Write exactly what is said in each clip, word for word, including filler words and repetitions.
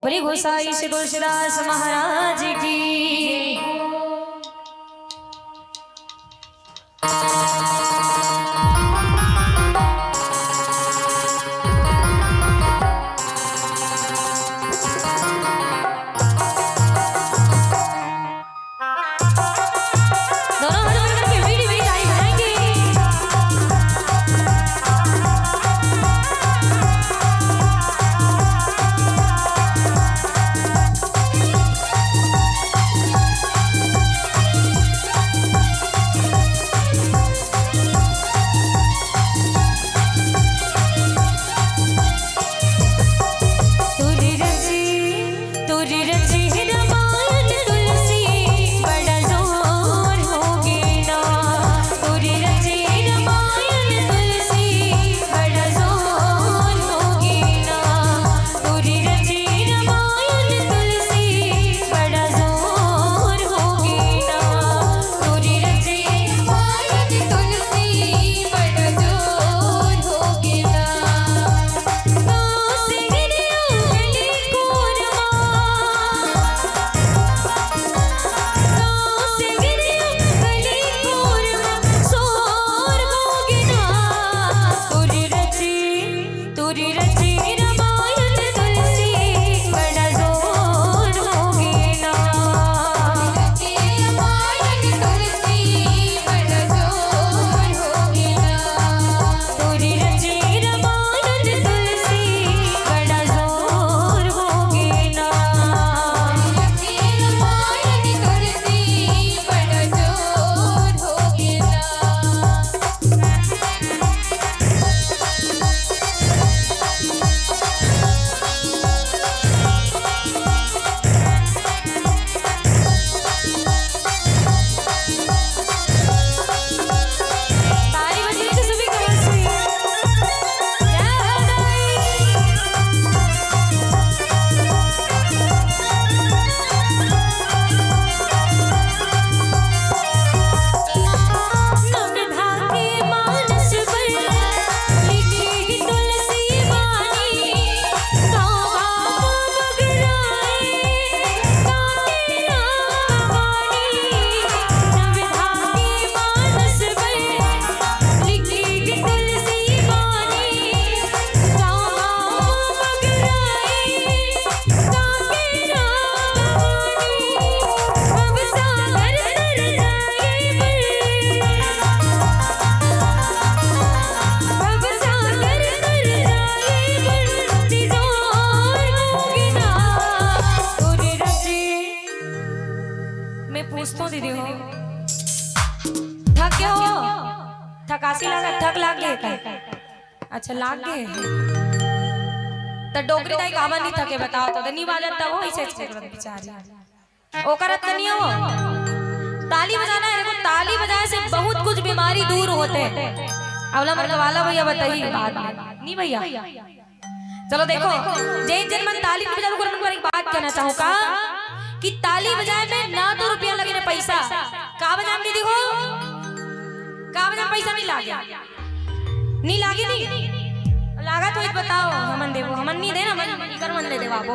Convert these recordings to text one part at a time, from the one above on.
बोलिए गोसाई श्री तुलसीदास महाराज की। दोनों हाथ ऊपर करके मीठी मीठी ताली बजाएंगे। मैं पूछता हूँ दीदी हो, थक गए हो? थकासी लागा, थक लाग गए का? अच्छा, लाग गए। त डोकरी दाई काबर नहीं थके, बताओ तो। नहीं बाजत त वो ऐसे ऐसे करत बेचारी। ओकर त नहीं हो। ताली बजाना है, देखो, ताली बजाए से बहुत कुछ बीमारी दूर होते हैं। अवला मन गवाला भैया बताइए बात में। नहीं भैया? चलो देखो, जे जन मन ताली नहीं बजाबो, ओकर मन बर एक बात कहना चाहूँ का, कि ताली बजाए में ना तो रुपया लगे ना पैसा। का बजाए में दीदी हो? का बजाए में पैसा नहीं लागे? नहीं लागे नहीं? लागा तो एक बताओ, हमन देबो, हमन नहीं देना, हमन इकर मन ले देवाबो।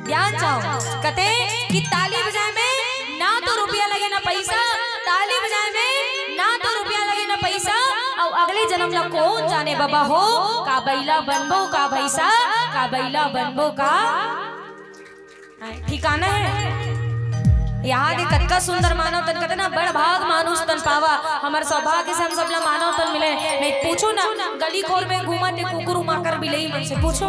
ध्यान चाहो, कते कि ताली बजाए में ना तो रुपया लगे ना पैसा, ताली बजाए में ना तो रुपया लगे ना पैसा, अउ अगले जन्म ला कौन जाने बाबा हो, का बइला बनबो, का भैंसा, का बइला बनबो, का ठिकाना है। यहाँ दे कतका सुंदर मानव तन, कतना बड़ भाग मानुष तन पावा। हमर सौभाग्य से हम सबला मानव तन मिले। नहीं पूछो ना, गली खोर में घूमत हे कुकुर माकर बिलई मन से पूछो।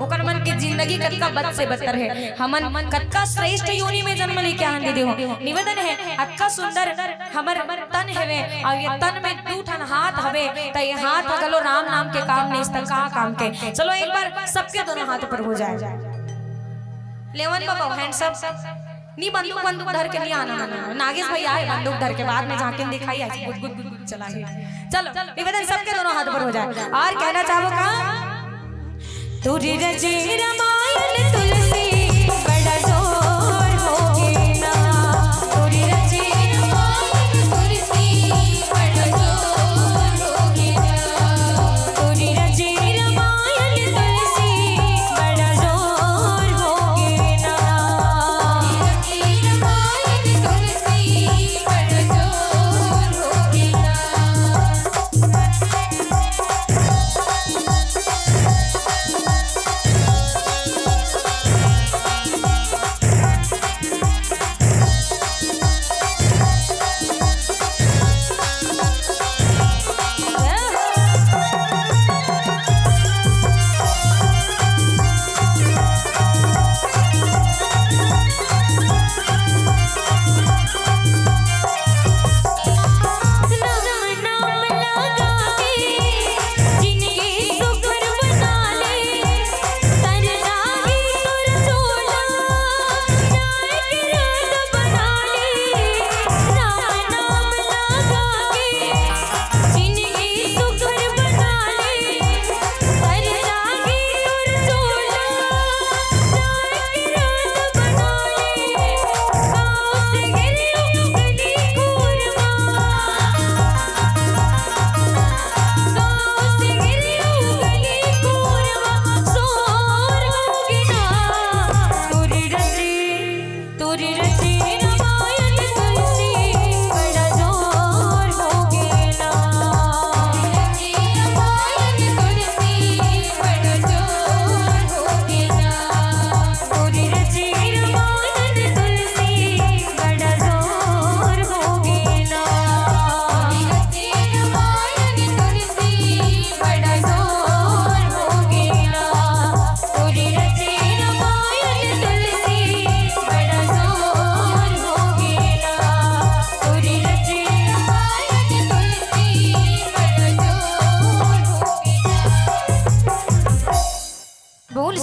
ओकर मन के जिंदगी कतका बद से बदतर हे। हमन कतका श्रेष्ठ योनि में जन्म लेके आन दीदी हो। निवेदन हे, अतका सुंदर हमर तन हवे, अउ ये तन में दू ठन हाथ हवे, त ये हाथ ह घलो राम नाम के काम नहीं, त का काम के? चलो एक बार सबके दोनों हाथ ऊपर हो जाए। लेवन बाबा, hands up। नी बंदूक, बंदूक धर के नी आना, आना। नागेश भैया हे बंदूक धर के, बाद में झांके दिखाई, ऐसे गुद, गुद, गुद, गुद चलाही। चलो, निवेदन सबके दोनों हाथ ऊपर हो जाए। और कहना चाहबो का? तुरी रचे रामायण तुलसी, बड़ा जोर होगे ना। तुरी रचे रामायण तुलसी, बड़ा जोर होगे ना। तुरी रचे रामायण तुलसी,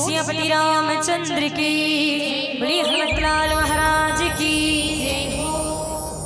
सियापति रामचंद्र की। बोलिए हनुमत लाल